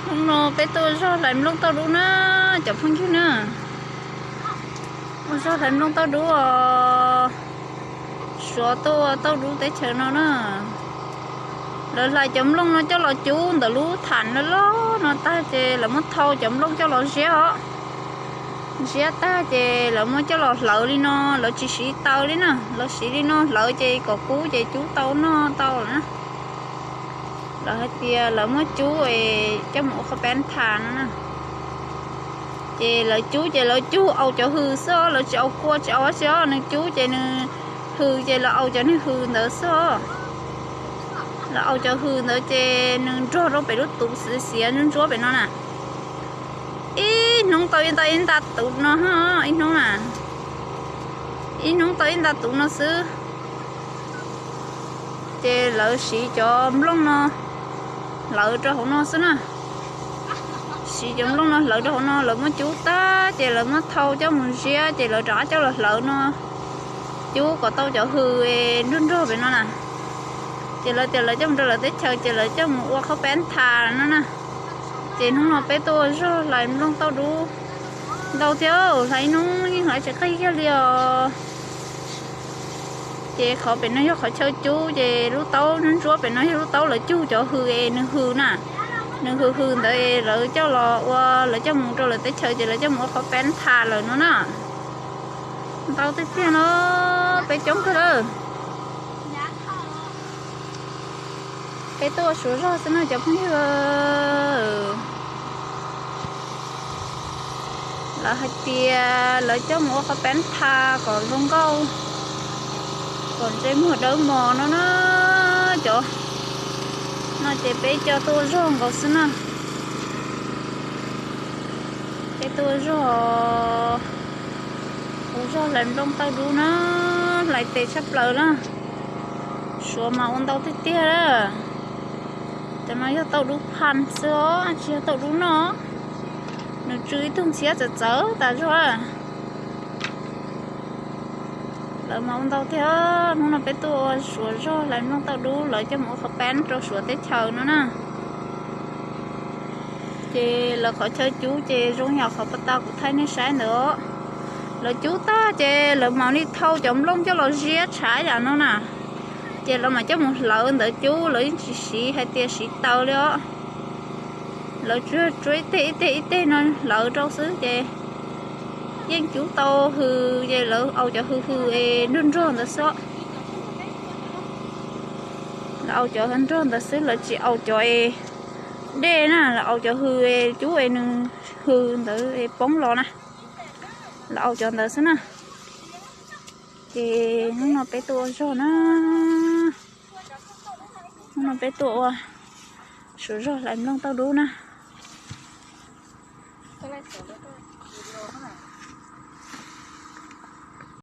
Hnub no peb tuaj ua zog hlais nplooj tauj dub na, cov phooj ywg na. Ua zog hlais nplooj tauj dub os. Suav tuaj ua tauj dub teb chaws no na. Lawv hlais cov nplooj no coj los cub ntawm lub tham loj loj no tag ces lawv muab thau cov nplooj coj los ziab os. Ziab tag ces lawv muab coj los hlawv li no, lawv tsis siv taw li na, lawv siv li no hlawv ces kom kub ces cub tau noj tau lawm na. Lawv hais tias lawv muab cub es coj mus ua qhov peb tha no na. Ces lawv cub ces lawv cug au cov hws xwb os, lawv tsis au kua tsis au dab tsi os, nws cub ces nws hws ces lawv au cov nws hws ntawd xwb os. Lawv au cov hws ntawd ces nws nrog rau pem lub tus xiav xiav ntsuab ntsuab pem no na. Ib hnub tau ib nta ib nta tus no, ib hnub na, ib hnub tau ib nta tus no xwb. Ces lawv siv cov nplooj no hlawv rau hauv no xwb na. Siv cov nplooj no hlawv rau hauv no, lawv muab cub tag ces lawv muab thau coj mus ziab ces lawv rov qab coj los hlawv no, cub kom tau cov hws nrog nrog pem no na. Ces lawv tias lawv coj mus rau lawv teb chaws ces lawv coj mus ua qhov peb tha no na. Ces hnub no peb tuaj ua zog hlais nplooj tauj dub ntau thiab, hlais ib hnub yeej hlais tsis qab kiag li os. Ces qhov pem no yog qhov chaw cub, ces lub taub ntsuab ntsuab pem no yog lub taub lawv cug cov hws es nws hws na. Nws hws hws ntawd es lawv coj los ua, lawv coj mus rau lawv teb chaws ces lawv coj mus ua qhov peb tha lawm no na. Ntau tiag tiag no, peb coob kawg lawm. Peb tuaj ua suav zog xwb no cov phooj ywg. Lawv hais tias lawv coj mus ua qhov peb tha kom zoo nkauj, kom ntsej muag dawb mos no na. Cov no ces peb coj tuaj ua zog nkaus xwb na. Peb tuaj ua zog, ua zog hlais nplooj tauj dub na, hlais tes tshaj plaws na. Suav mas ua ntau tiag tiag. Cov no yog tauj dub phaj xwb os, tsis yog tauj dub noj. Nws tsw ib tug ntxhiab txawv txawv tas zog. Lawv mas ua ntau tiag. Hnub no peb tuaj ua suav zog hlais nplooj tauj dub, lawv coj mus ua qhov peb rau suav teb chaws no na. Ces lawv qhov chaw cub ces zoo yam qhov pas tas kuv thaij nej saib ntawd. Lawv cub tag ces lawv mam li thau cov nplooj coj los ziab tshav yam no na. Ces lawv mam coj mus hlawv ntawd cub, lawv yeej tsis siv hais tias siv taw li os. Lawv tsuas tsuab ib teg ib teg ib teg no hlawv rau xwb ces yeej cub tau hws ces lawv au cov hws hws es nrog nrog ntawd xwb. Lawv au cov nrog ntawd xwb, lawv tsis au cov es dej na, lawv au cov hws es cub es nws hws ntawd es poob los na. Lawv au cov ntawd xwb na. Ces hnub no peb tuaj ua zog na. Hnub no peb tuaj ua suav zog hlais nplooj tauj dub na.